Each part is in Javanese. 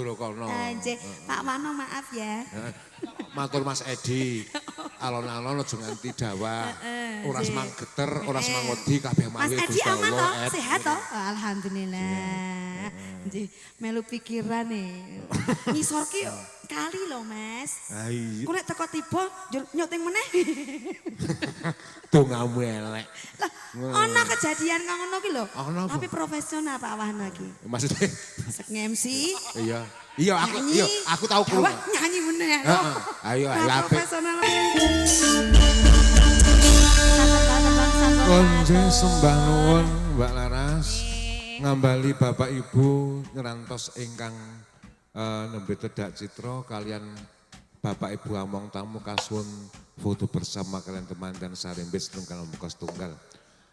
Kono. Nggih, Pak Wano maaf ya. Matur Mas Edi. Alon-alon aja nganti dawa. Ora semang geter, ora semang wedi kabeh Mas mawe Edi aman toh? Sehat toh? Alhamdulillah. Nggih, melu pikiran nih. Ngisor ki kali lho, Mas. Ha iya. Ku nek teko tiba nyoting meneh. Dongamu elek. Lah, ana kejadian kang ngono ki lho. Tapi profesional Pak Wahno iki. Maksudnya Sek MC. Iya. Iya aku iya aku tau krungu. Wah, nyanyi meneh. Heeh. Ayo ayo apik. Profesional. Konje sembah nuwun Mbak Laras. Ngambali Bapak Ibu ngerantos ingkang nembe tedhak citra kalian Bapak Ibu among tamu kasuwun foto bersama kalian teman dan sarimbit setunggal muka setunggal.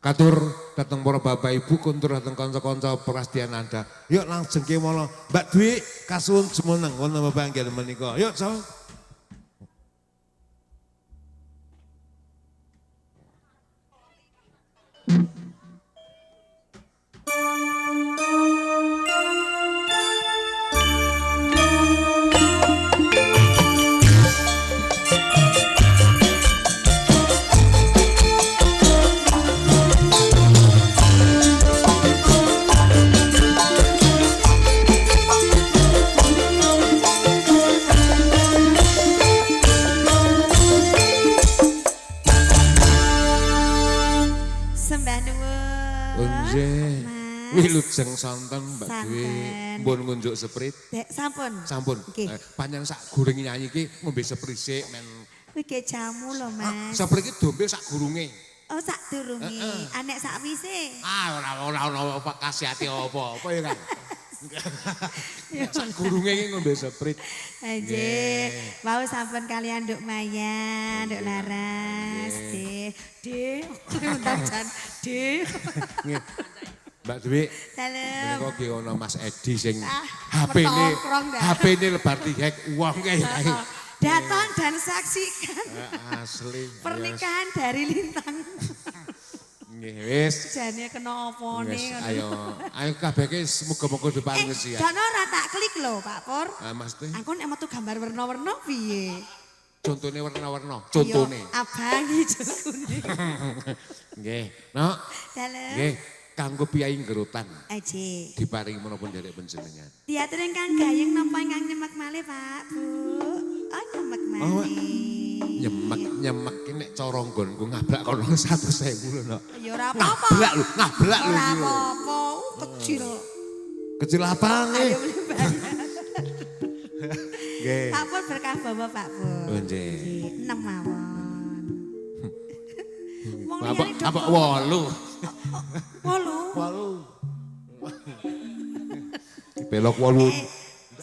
Katur dateng para Bapak Ibu kuntur dateng kanca-kanca prastian Anda. Yuk langsung kemana Mbak Dwi kasuwun jumeneng wonten pepanggihan menika. Yuk so. Wilujeng sonten Mbak Dwi, mbun ngunjuk seprit. Dek sampun. Sampun. Panjang sak goreng nyanyi iki ngombe seprit sik men. Kuwi ge jamu lho, Mas. Seprit iki dombe sak gurunge. Oh, sak durunge. Anek sak wise. Ah, ora ora apa kasihate apa-apa ya kan. Sak gurunge iki ngombe seprit. Nggih. Wau sampun kalian Nduk Maya, Nduk Laras, D. D. Jan D. Nggih. Mbak Dwi, dalem. Menika ki ana Mas Edi sing HP-ne lebar dihek wong kae. Datang dan saksikan. Asli. Pernikahan dari Lintang. Nggih wis. Jane kena opone ngono. Ayo, ayo kabeh ki muga-muga diparingi siat. Dono ora tak klik lho, Pak Pur. Ah, maksudnya? Aku nek metu gambar werna-werna piye? Contone werna-werna, contone. Abang ijo kuning. Nggih, Nok. Dalem. Nggih. Kanggo piyai nggerutan. Aje. Diparingi menapa nderek panjenengan. Diatur ingkang gayeng napa ingkang nyemek malih, Pak, Bu? Oh, nyemek malih. Oh, nyemek ki nek cara nggonku ngablak kono 100.000 lho, Nok. Ya ora apa-apa. Ngablak lho, ngablak lho. Ora apa-apa, kecil. Kecil apane? Ayo beli bayar. Nggih. Pak Pur berkah bawa Pak Pur. Oh, nggih. 6 mawon. Wong liyane apa 8. 8. 8. Dibelok 8.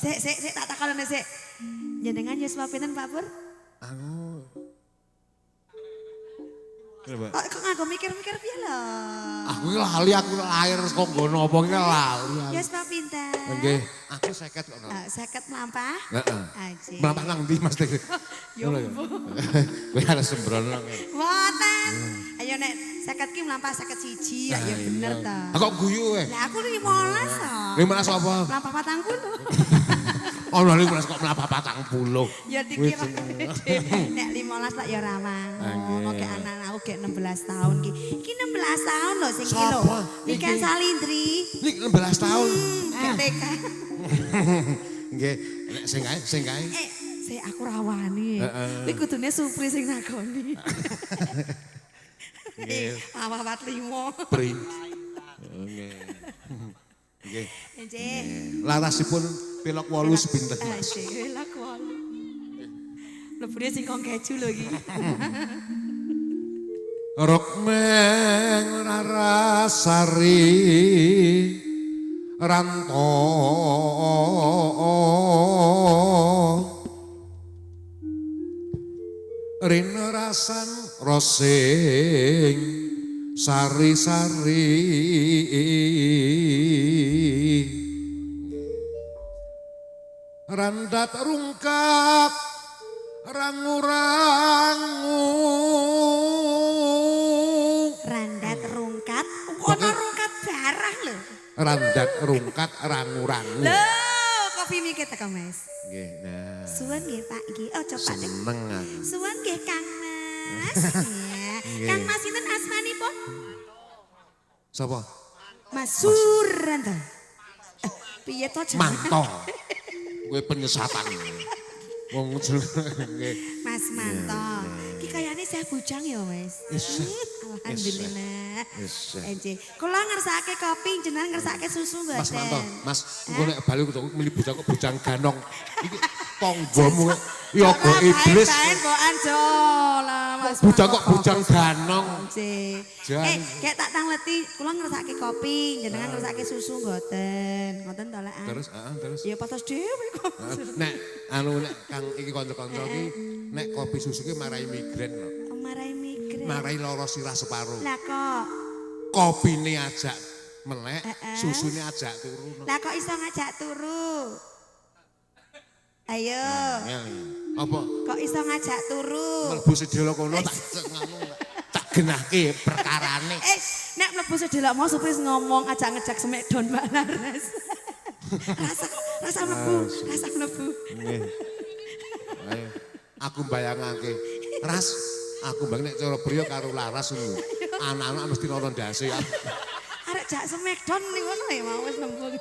Sik sik sik tak takonane sik. Jenengan yuswa pinten Pak Pur? Aku. Kok kok nganggo mikir-mikir piye lho? Aku iki lali aku lahir saka nggono apa iki lali. Yuswa pinten? Nggih, aku 50 kok. 50 mlampah? Heeh. Aje. Mlampah nang ndi Mas? Yo. Kowe arep sembrono. Mboten. Ayo nek 50 ki mlampah 51 ya bener ta. Aku kok guyu kowe. Lah aku 15 to. 15 apa? Mlampah 40. Ono 15 kok mlampah 40. Ya dikira nek 15 lak ya ora wangun. Kek anak-anakku gek 16 tahun ki. Ki 16 tahun lho sing ki lho. Niken Salindri. Niki 16 tahun. Gek TK. Nggih, nek sing kae, sing kae. Sik aku ra wani. Kuwi kudune Supri sing nakoni. Nggih. Awat 5. Pri. Nggih. Nggih. Nggih. Larasipun pelok 8 sepinten, Mas. Nggih, pelok 8. Lebune singkong keju lho iki. Rukmeng Rarasari Ranto Rinerasan rosing sari-sari randat rungkap rangu-rangu randat rungkat kono rungkat barang lho randat rungkat rangu-rangu lho Kopi mikir teko, Mas. Nggih, nah. Suwun nggih, Pak nggih. Oh, coba deh. Seneng aku. Suwun nggih, Kang Mas. Iya. Kang Mas sinten asmanipun? Sapa? Mas Suranto. Piye to jenenge? Manto. Kowe penyesatan. Wong nggih. Mas Manto. Ki kayane saya bujang ya wis. Isih. Alhamdulillah. Isih. Enje. Kula ngersake kopi, jenengan ngersake susu mboten. Mas Manto, Mas, engko nek bali kudu milih bujang kok bujang ganong. Iki tanggamu yoga iblis. Baen mbokan jo lah Mas. Bujang kok bujang ganong. Nggih. Jan. Kayak tak tangleti, kula ngersake kopi, jenengan ngersake susu mboten. Ngoten to lek. Terus, heeh, terus. Ya patos dhewe kok. Nek anu nek Kang iki kanca-kanca iki nek kopi susu ki marai migrain lho. Marai migrain. Marai lara sirah separo. Lah kok Kopine ajak melek, susune ajak turu. Lah kok iso ngajak turu? Ayo. Apa? Kok iso ngajak turu? Mlebu sedelo kono tak nganu tak genahke perkarane. Nek mlebu sedelok mau supis ngomong ajak ngejak smackdown Mbak Laras. Rasa mlebu, rasa mlebu. Nggih. Ayo, aku bayangake. Ras, aku bayang nek cara priya karo Laras ngono. Anak-anak mesti nonton ndase. Arek jak smackdown ning ngono ya mau wis nembung.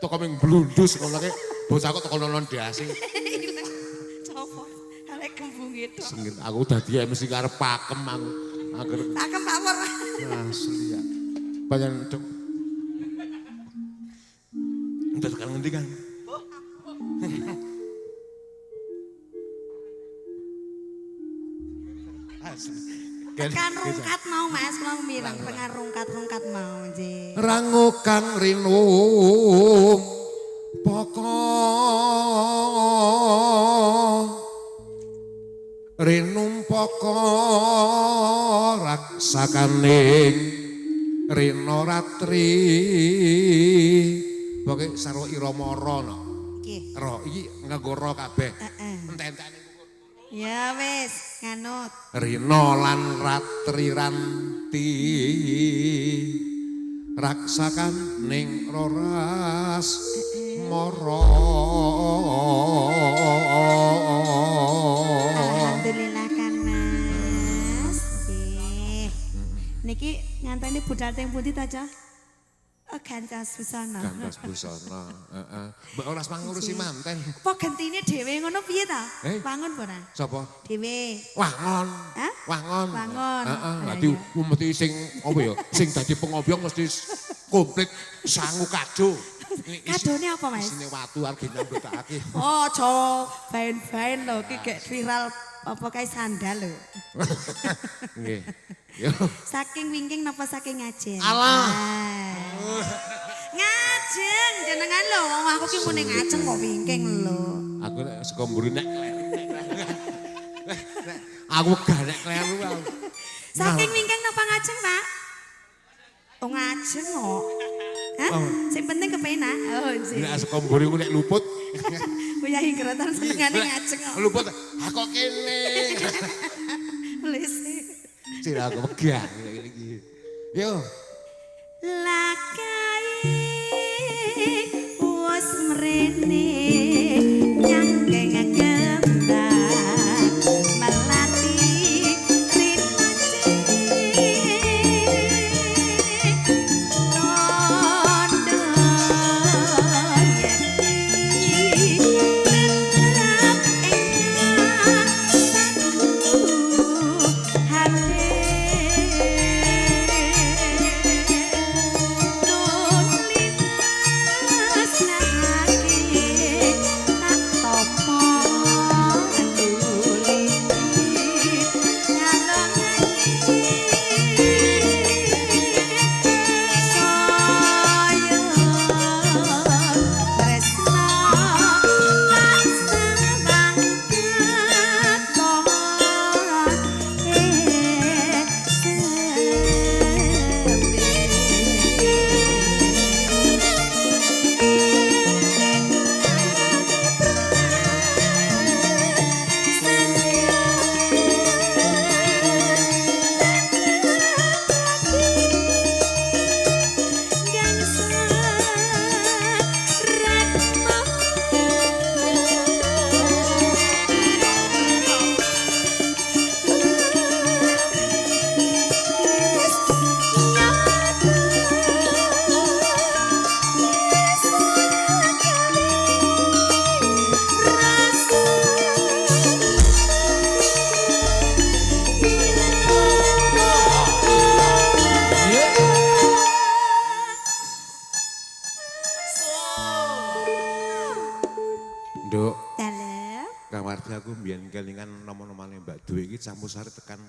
Toko ming blundus ngono ki bocah kok teko nonton ndase. Coba arek kembung itu. Sengit aku dadi MC karep pakem aku. Angger Pakem Pak Pur. Asli ya. Banyak dok. Entar tekan ngendi Kang? Asli. Tekan rungkat mau Mas, kula mireng tekan rungkat-rungkat mau nggih. Rangu kang rinung poko rinumpaka raksakaning rina ratri. Pokoke sarwa irama ra no. Nggih. Ra iki nganggo ra kabeh. Heeh. Entek-entekane. Ya wis, nganut. Rina lan ratri ranti raksakan ning roras mara. Alhamdulillah kan Mas. Nggih. Niki nganteni budal teng pundi ta, Cah? Oh, gantos busana. Gantos busana, heeh. Mbak ora ngurusi manten. Apa gentine dhewe ngono piye ta? Eh? Wangun apa ora? Sapa? Dhewe. Wangon. Hah? Wangon. Wangon. Heeh, Lah dadi iya. mesti sing apa ya? Sing dadi pengobyong mesti komplit sangu kado. Kadone apa, Mas? Isine watu arep nyambutake. Oh, aja baen-baen lho iki gek viral apa kae sandal lho. Nggih. Yo. Saking wingking napa saking ngajeng? Alah. Ah. Ngajeng jenengan lho, wong aku ki muni ngajeng kok wingking lho. Aku nek saka mburi nek kleru. Aku gak nek kleru aku. Saking wingking napa ngajeng, Pak? Oh, ngajeng kok. Hah? Oh. Sing penting kepenak. Oh, nggih. Nek saka mburi ku nek luput. Kuyahi gerotan senengane ngajeng kok. Luput. Ha kok kene. Wis. Cir aku wegah ngene iki. Yo. Lakai wis mrene nyangkeng kembang melati rina tondo yekti tetep ing saku hale tun limas nahake Nduk, Dalem. Kang Wardi aku mbiyen kelingan nom-nomane Mbak Dwi iki campursari tekan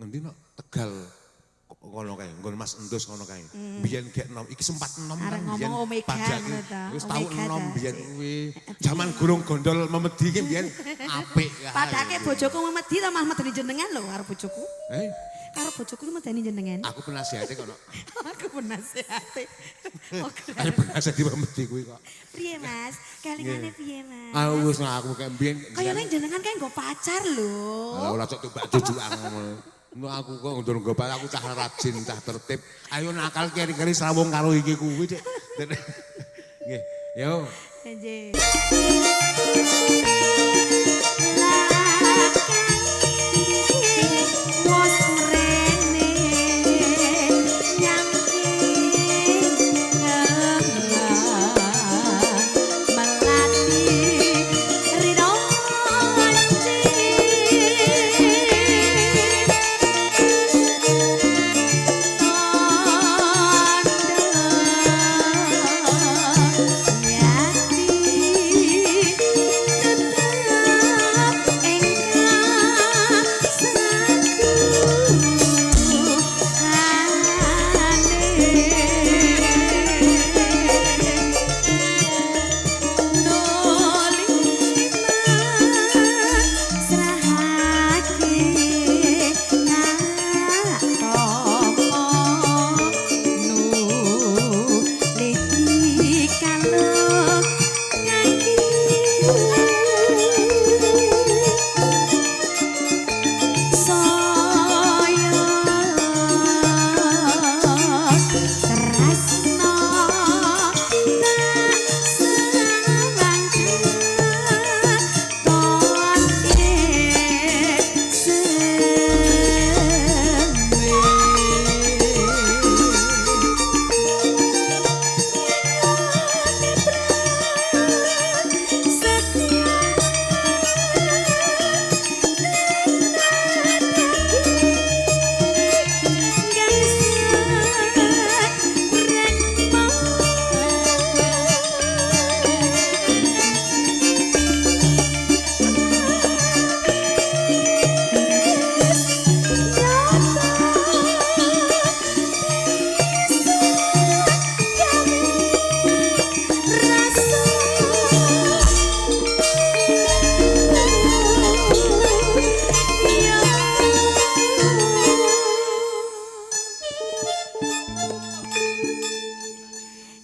ngendi nok Tegal ngono kae, nggon Mas Entus ngono kae. Mbiyen gek nom, iki sempat nom Arep kan mbiyen. ngomong Omega Pajak ngono ta, wis tau Omega enom ta. Mbiyen kuwi. Jaman gurung gondol memedi ki mbiyen apik kae. Padake bojoku memedi ta malah medeni jenengan lho karo bojoku. Eh, Karo bojoku medeni jenengan. Aku penasihate kono. Aku penasihate. Oke. Ayo penasihati memedi kuwi kok. Piye, Mas? Kelingane piye, Mas? Ah wis nah, aku kayak mbiyen. Kayane jenengan kae nggo pacar lho. Lah ora cok tumbak jujukan ngono. No aku kok ngundur nggo aku cah rajin, cah tertib. Ayo nakal keri-keri srawung karo iki kuwi, Dik. Nggih, yo. Nggih. Wos mrene nyangking melati rino.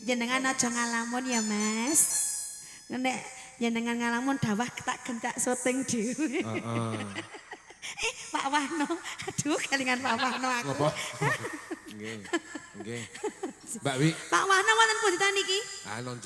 Jenengan aja ngalamun ya, Mas. Nek jenengan ngalamun dawah tak gentak syuting dhewe. Heeh. Eh, Pak Wahno. Aduh, kelingan Pak Wahno aku. Ngopo? Nggih. Nggih. Mbak Wi, Pak Wahno wonten pundi ta niki? Ah non.